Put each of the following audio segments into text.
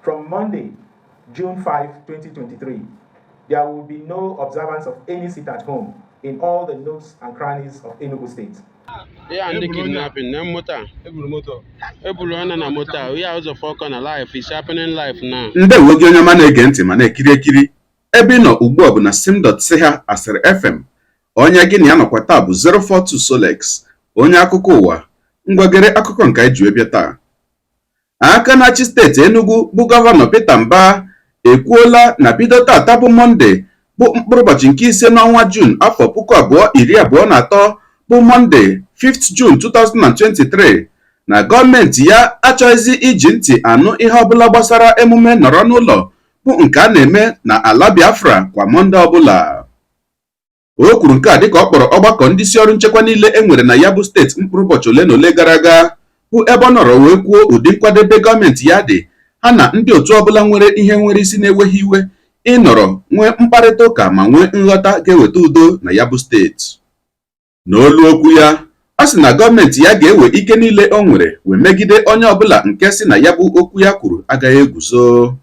From Monday, June 5, 2023, there will be no observance of any sit at home in all the nooks and crannies of Enugu State. Ya ndị kidnapping na moto a. Eburu moto. Eburu ọna na moto a. Ya ụzọ fọkọ na life is happening life now. Ndewo gị, onye ọma na-ege ntị ma na-ekiri ekiri. Ebe ị nọ ugbu a bụ na sim.si ha asịrị FM. Onye gị na ya nọkwa taa bụ 042 Solex, onye akụkọ ụwa. Ngwagere akụkọ nke anyị ji wee bịa taa. Aka na-achị steeti Enugu bụ Gọvanọ Peter Mbah ekwuola na bido tata bụ Mọnde, bụ mkpụrụ ụbọchị nke 5 n'ọnwa Juun afọ 2023, bụ Mọnde 5th June 2023, na gọọmenti ya achọghịzi iji ntị anụ ihe ọbụla gbasara emume nọrọ n'ụlọ bụ nke a na-eme na ala Biafra kwa Mọnde ọbụla. O kwuru nke a dịka ọ kpọrọ ọgbakọ ndị isi ọrụ nchekwa niile e nwere na ya bụ steeti mkpụrụ ụbọchị ole na ole gara aga, bụ ebe ọ nọrọ wee kwuo ụdị nkwadebe gọọmenti ya dị ha na ndị otu ọbụla nwere ihe nwere isi na-enweghị iwe ịnọrọ nwee mkparịta ụka ma nwee nghọta ga-eweta udo na ya bụ steeti. N'olu okwu ya, ọ sị na gọọmenti ya ga-ewe ike niile o nwere wee megide onye ọbụla nke si na ya bụ okwu ya kwuru agaghị eguzo.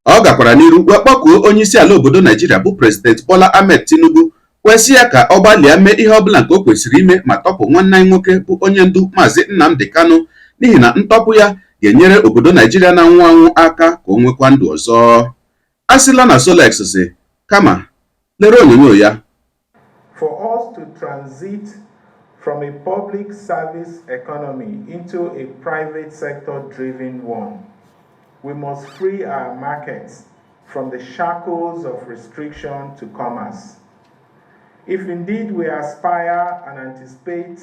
Ọ gakwara n'iru wee kpọkuo onye isi ala obodo Naijiria bụ President Bola Ahmed Tinubu, wee sị ya ka ọ gbalịa mee ihe ọbụla nke o kwesịrị ime ma tọpụ nwanne anyị nwoke bụ onye ndu Maazị Nnamdi Kanu, n'ihi na ntọpụ ya ga-enyere obodo Naijiria na-anwụ anwụ aka ka o nwekwa ndụ ọzọ. A sịla na Solex si kama lere onyonyo ya. For us to transit from a public service economy into a private sector driven one, we must free our markets from the shackles of restriction to commerce. If indeed we aspire and anticipate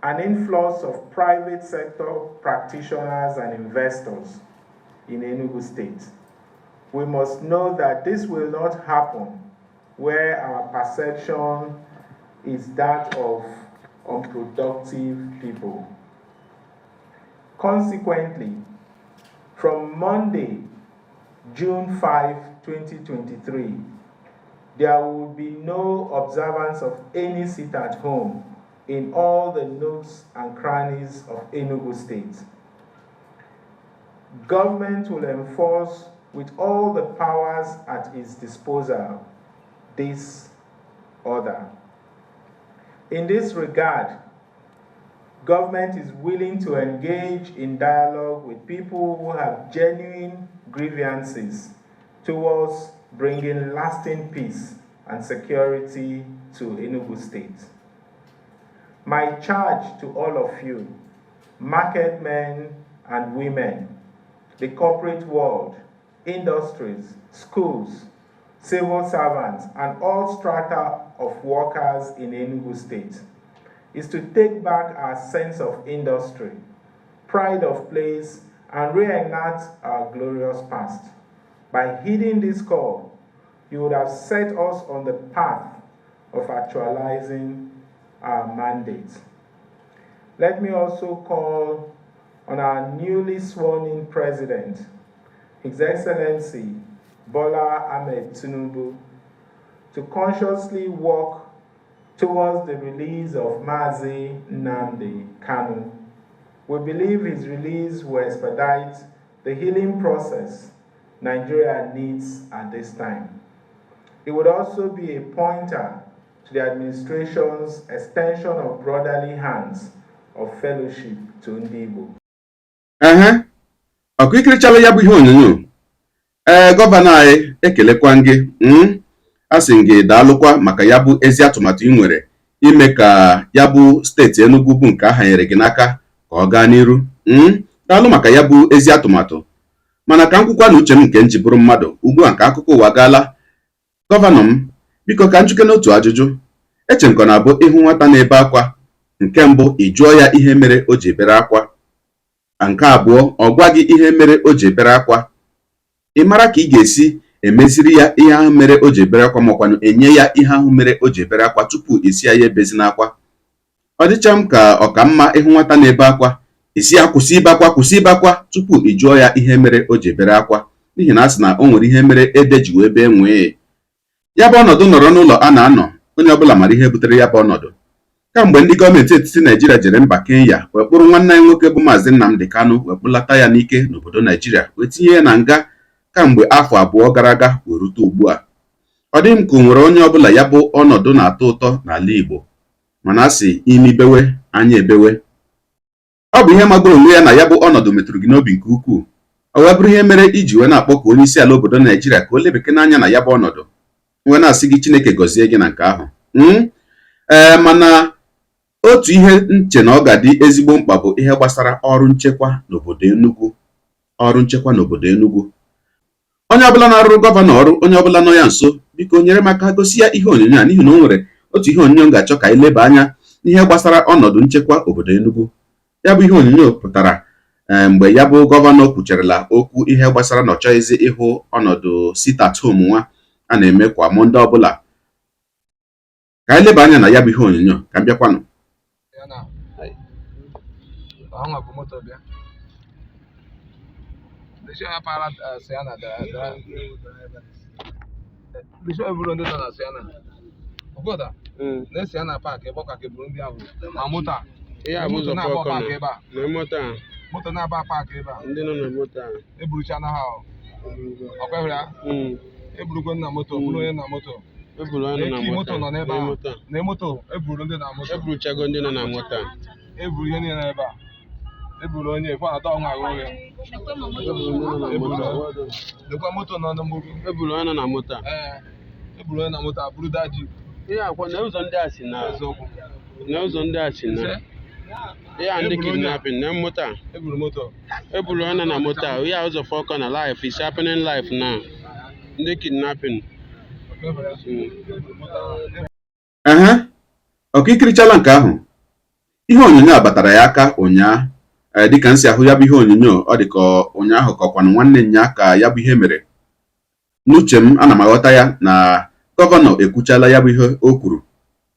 an influx of private sector practitioners and investors in Enugu State, we must know that this will not happen where our perception is that of unproductive people. Consequently, from Monday, June 5, 2023, there will be no observance of any sit at home in all the nooks and crannies of Enugu State. Government will enforce with all the powers at its disposal this order. In this regard, government is willing to engage in dialogue with people who have genuine grievances towards bringing lasting peace and security to Enugu State. My charge to all of you, market men and women, the corporate world, industries, schools, civil servants, and all strata of workers in Enugu State, is to take back our sense of industry, pride of place, and reenact our glorious past. By heeding this call, you would have set us on the path of actualizing our mandate. Let me also call on our newly sworn in president, His Excellency Bola Ahmed Tinubu, to consciously work towards the release of Mazi Nnamdi Kanu. We believe his release will expedite the healing process Nigeria needs at this time. It would also be a pointer to the administration's extension of brotherly hands of fellowship to Ndị. Ehe, ọkụ ikirichala ya bụ ihe onyonyo. Ee, gọvanọ anyị, ekelekwa gị. A sị gị daalụkwa maka ya bụ ezi atụmatụ ị nwere ime ka ya bụ steeti Enugu bụ nke a hanyere gị n'aka ka ọ gaa n'iru. Daalụ maka ya bụ ezi atụmatụ. Mana ka m kwukwa na uche m nke m ji bụrụ mmadụ ugbu a nke akụkọ ụwa gaala, gọvanọ m, biko, ka m jụke n'otu ajụjụ. Eche m ka ọ na-abụ ịhụ nwata na-ebe akwa, nke mbụ, ị jụọ ya ihe mere o ji ebere akwa. Nke abụọ, ọ gwa gị ihe mere o ji ebere akwa, ị mara ka ị ga-esi emeziri ya ihe ahụ mere o ji ebere akwa, makwanụ enye ya ihe ahụ mere o ji ebere akwa tupu esi ya ya ebezi n'akwa. Ọ dịcha m ka ọ ka mma ịhụ nwata na-ebe akwa, isi ya kwụsị ibe akwa, kwụsị ibe akwa, tupu ị jụọ ya ihe mere o ji ebere akwa, n'ihi na a sị na o nwere ihe mere ede ji wee bee nwee. Ya bụ ọnọdụ nọrọ n'ụlọ a na-anọ, onye ọbụla mara ihe butere ya bụ ọnọdụ. Kamgbe ndị gọọmenti etiti Naijiria jere mba Kenya wee kpụrụ nwanne anyị nwoke bụ Maazị Nnamdi Kanu wee kpụlata ya n'ike n'obodo Naijiria wee tinye ya na nga. Kamgbe afọ 2 gara aga wee rute ugbu a, ọ dịghị m ka o nwere onye ọbụla ya bụ ọnọdụ na-atọ ụtọ n'ala Igbo, mana a sị imi bewe, anya ebewe. Ọ bụ ihe magburu onwe ya na ya bụ ọnọdụ metụrụ gị n'obi nke ukwuu, ọ wee bụrụ ihe mere iji wee na-akpọku onye isi ala obodo Naijiria ka o lebekene anya na ya bụ ọnọdụ. Wee na-asị gị Chineke gọzie gị na nke ahụ. Ee, mana otu ihe m che na ọ ga-adị ezigbo mkpa bụ ihe gbasara ọrụ nchekwa n'obodo Enugu. Ọrụ nchekwa n'obodo Enugu, onye ọbụla na-arụrụ gọvanọ ọrụ, onye ọbụla nọ ya nso, biko nyere m aka gosi ya ihe onyonyo a, n'ihi na o nwere otu ihe onyonyo m ga-achọ ka anyị leba anya n'ihe gbasara ọnọdụ nchekwa obodo Enugu. Ya bụ ihe onyonyo pụtara mgbe ya bụ gọvanọ kwucharala okwu ihe gbasara na ọ chọghịzị ịhụ ọnọdụ sit at home nwa a na-eme kwa Mọnde ọbụla. Ka anyị leba anya na ya bụ ihe onyonyo, ka m bịakwanụ. Ihe a bụ ụzọ Four Corner na moto a. Moto na-aba park ebe a. Ndị nọ na moto a. Eburuchana ha. Ọkwa hụrụ ya? Eburukwa na moto, buru onye na moto. Eburu onye nọ na moto moto nọ n'ebe na a. moto a. Na moto eburu ndị na moto. Eburuchago ndị nọ na moto a. Eburu ihe niile ebe a. Eburu onye ekwe na ọnwa agha oghe. Eburu ndị nọ na moto a. Lekwa moto nọ na mgbogo. Eburu onye nọ na moto a. Ee. Eburu onye na moto a buru daji. Ihe akwa na ụzọ ndị a si na Eziokwu. Na ụzọ ndị a si na ihe a ndị kidnapping na moto a. Eburu moto. Eburu onye nọ na moto a. Ihe a ụzọ Four Corner life is happening life now. Ndị kidnapping. Ehe, ọka ikirichala nke ahụ. Ihe onyonyo a batara ya aka ụnyaa. Dịka m si ahụ ya bụ ihe onyonyo, ọ dị ka ụnyaahụ ka ọkwanụ nwanne nya ka ya bụ ihe mere. N'uche m, ana m aghọta ya na gọvanọ ekwuchala ya bụ ihe o kwuru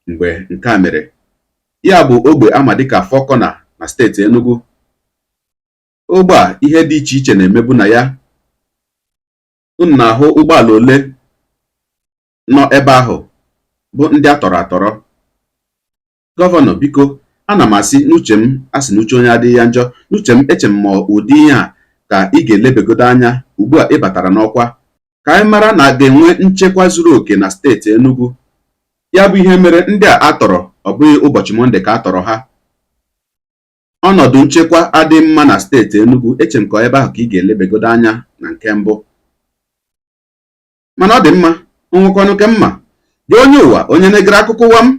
mgbe nke a mere. Ya bụ ogbe ama dịka Four Corner na steeti Enugu. Ogbe a ihe dị iche iche na-emebu na ya. Unu na-ahụ ụgbọala ole nọ ebe ahụ bụ ndị a tọrọ atọrọ. Gọvanọ, biko, ana m asị n'uche m, asị n'uche onye adịghị ya njọ, n'uche m eche m ma ụdị ihe a ka ị ga-elebegodo anya ugbu a ị batara n'ọkwa, ka anyị mara na a ga-enwe nchekwa zuru oke na steeti Enugu. Ya bụ ihe mere ndị a atọrọ, ọ bụghị ụbọchị Mọnde ka a tọrọ ha. Ọnọdụ nchekwa adị mma na steeti Enugu, eche m ka ebe ahụ ka ị ga-elebegodo anya na nke mbụ. Mana ọ dị mma, onwekwanụ ke mma gị onye ụwa, onye na-egere akụkọ ụwa m,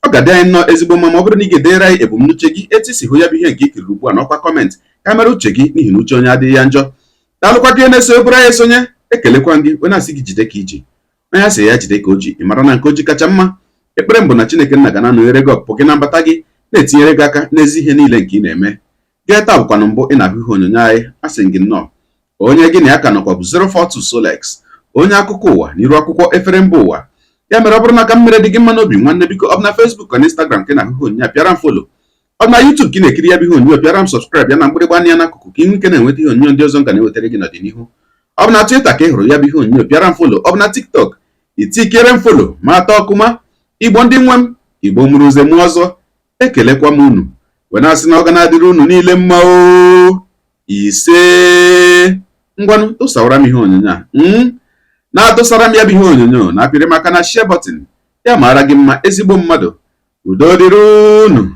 ọ ga-adị anyị nnọọ ezigbo mma ma ọ bụrụ na ị ga-edere anyị ebumnuche gị etu isi hụ ya bụ ihe nke i kiriri ugbu a n'ọkwa comment, ka mara uche gị, n'ihi na uche onye adịghị ya njọ. Daalụkwa gị na-eso eburu anyị esonye, ekelekwa gị, onye asị gị jide ka iji, onye asị ya jide ka o ji, ị mara na nke o ji kacha mma. Ekpere m bụ na Chineke nna ga na-anọnyere gị ọpụpụ gị na mbata gị, na-etinyere gị aka n'ezi ihe niile nke ị na-eme. Gị taa bụkwanụ mbụ ị na-ahụ ihe onyonyo anyị, asị gị nnọọ. Onye gị na ya ka nọkwa bụ 042 Solex, onye akụkọ ụwa n'iru akwụkwọ efere mba ụwa. Ya mere ọ bụrụ na ka m mere dị gị mma n'obi, nwanne, biko, ọ bụ na Facebook na Instagram ka ị na-ahụ ihe onyonyo a, pịara m follow. Ọ bụ na YouTube ka ị na-ekiri ya bụ ihe onyonyo, pịara m subscribe ya na mgbịrịgba anya n'akụkụ, ka ị nwee ike na-enweta ihe onyonyo ndị ọzọ m ga na-ewetara gị n'ọdịnihu. Ọ bụ na Twitter ka ị hụrụ ya bụ ihe onyonyo, pịara m follow. Ọ bụ na TikTok, itikere m follow ma atọ ọkụma. Igbo ndị nwe m, Igbo mụrụ nze mụọ ọzọ, ekelekwa m unu wee na-asị na ọ ga na-adịrị unu niile mma o. Ise, ngwanụ, tụsawara m ihe onyonyo a, na-atụsara m ya bụ ihe onyonyo, na-apịrị maka na share button. Ya mara gị mma, ezigbo mmadụ. Udo dịrị unu.